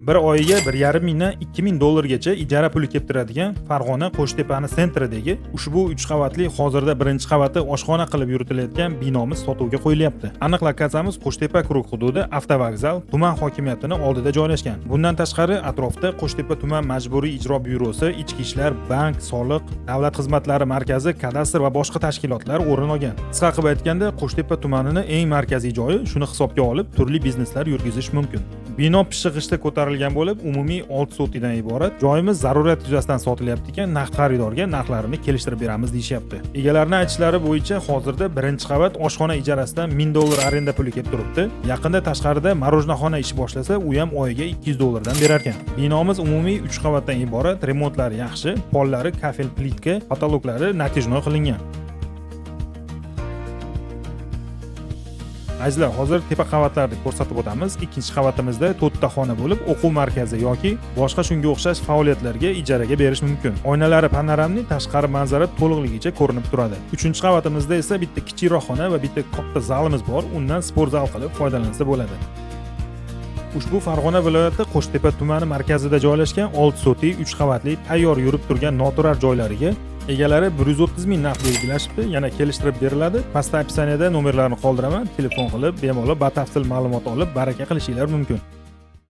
Bir oyiga 1,5 mingdan 2000 dollargacha ijara puli kelib turadigan Farg'ona Qo'shtepani центр idagi ushbu 3 qavatli, hozirda birinchi qavati oshxona qilib yuritilayotgan binomiz sotuvga qo'yilyapti. Aniq lokatsiyamiz Qo'shtepa круг hududi, avtovokzal, tuman hokimiyatini oldida joylashgan. Bundan tashqari, atrofda Qo'shtepa tuman majburiy ijro byurosi, ichki ishlar, bank, soliq, davlat xizmatlari markazi, kadastr va boshqa tashkilotlar o'rin olgan. Qisqa qilib aytganda, Qo'shtepa tumanini eng markaziy joyi, shuni hisobga olib turli bizneslar yurgizish mumkin. Bino pishiq g'ishtda ko'tarilgan bo'lib, umumiy 6 sotidan iborat. Joyimiz zarurat yuzasidan sotilyapti ekan, naqd xaridorga narxlarini kelishtirib beramiz deyishyapti. Egalarini aytishlari bo'yicha, hozirda birinchi qavat oshxona ijarasidan 1000 dollar arenda puli kelib turibdi. Yaqinda tashqarida мороженое xona ish boshlasa, u ham oyiga 200 dollardan berar ekan. Binomiz umumiy 3 qavatdan iborat, remontlari yaxshi, pollari kafel plitka, потолок lari натяжной qilingan. Azizlar, hozir tepa qavatlarni ko'rsatib o'tamiz. Ikkinchi qavatimizda to'rtta xona bo'lib, o'quv markazi yoki boshqa shunga o'xshash faoliyatlarga ijaraga berish mumkin. Oynalari панорамный, tashqari manzara to'liqligicha ko'rinib turadi. Uchinchi qavatimizda esa bitta kichikroq xona va bitta katta zalimiz bor. Undan sport zal qilib foydalansa bo'ladi. Ushbu Farg'ona viloyati Qo'shtepa tumani markazida joylashgan 6 sotik, 3 qavatli, tayyor yurib turgan noturar joylariga egalari 130 ming narx belgilashibdi, yana kelishtirib beriladi. Pastda описание da nomerlarni qoldiraman, telefon qilib bemalol batafsil ma'lumot olib, baraka qilishinglar mumkin.